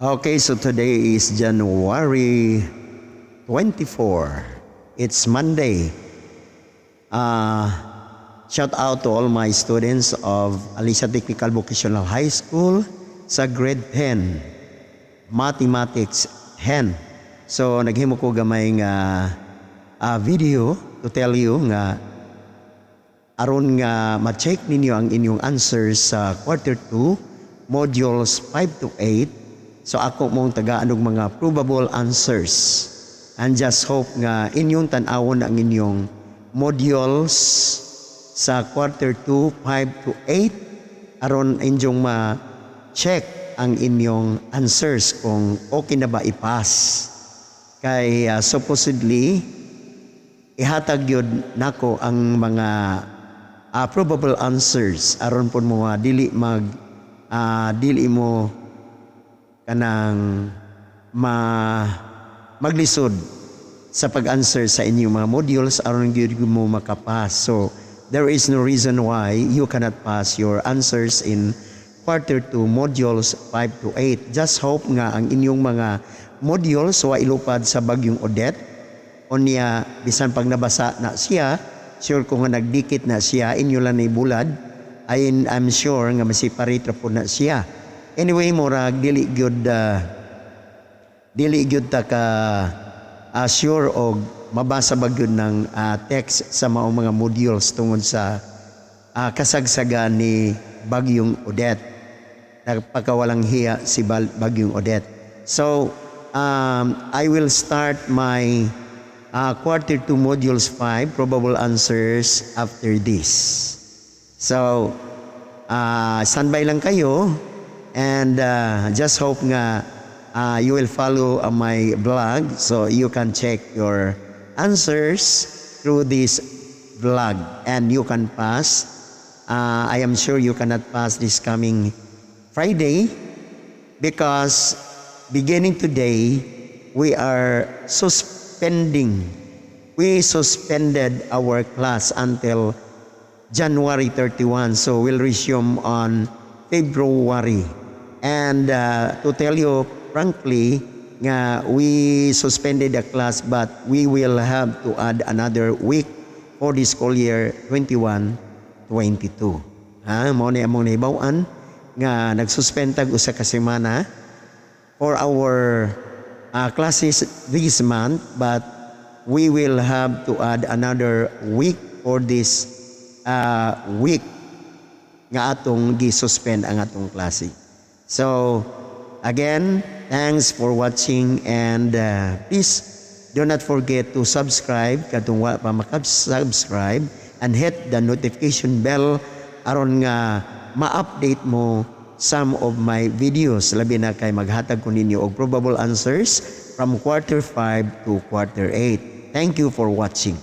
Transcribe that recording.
Okay, so today is January 24. It's Monday. Shout out to all my students of Alicia Technical Vocational High School sa grade 10, Mathematics 10. So, naghimo ko gamay nga video to tell you nga aron nga ma-check ninyo ang inyong answers sa quarter 2, modules 5 to 8. So ako mong tagaan og mga probable answers. And just hope nga inyong tan-awon ang inyong modules sa quarter 2, 5 to 8 aron inyong ma-check ang inyong answers kung okay na ba i-pass. Kay supposedly ihatag gyud nako ang mga probable answers aron pud mo dili mag dili mo kanang ma maglisod sa pag-answer sa inyong mga modules aron gyud mo makapass. So there is no reason why you cannot pass your answers in quarter 2 modules 5 to 8. Just hope nga ang inyong mga modules wa ilupad sa bagyong Odette. Unya bisan pag nabasa na siya, sure ko nga nagdikit na siya, inyo lang ni bulad. Ay, I'm sure nga ma-separate ra pud na siya. Anyway, murag dili gyud ta ka sure og mabasa ba gyud ng text sa maong mga modules tungod sa kasagsagan ni Bagyong Odette. Nagpakawalang hiya si Bagyong Odette. So, I will start my quarter 2 modules 5 probable answers after this. So, standby lang kayo and just hope nga you will follow my vlog so you can check your answers through this vlog and you can pass. I am sure you cannot pass this coming Friday because beginning today, we are suspending. We suspended our class until January 31. So we'll resume on February. And to tell you frankly, nga we suspended the class, but we will have to add another week for the school year 21-22. Ha, mao ni among nahibaw-an nga nagsuspend tag usa ka semana for our classes this month, but we will have to add another week for this week nga atong gi-suspend ang atong klase. So, again, thanks for watching and please do not forget to subscribe katong wa pa maka-subscribe and hit the notification bell aron nga ma-update mo some of my videos, labi na kay maghatag ko ninyo og probable answers from quarter 5 to quarter 8. Thank you for watching.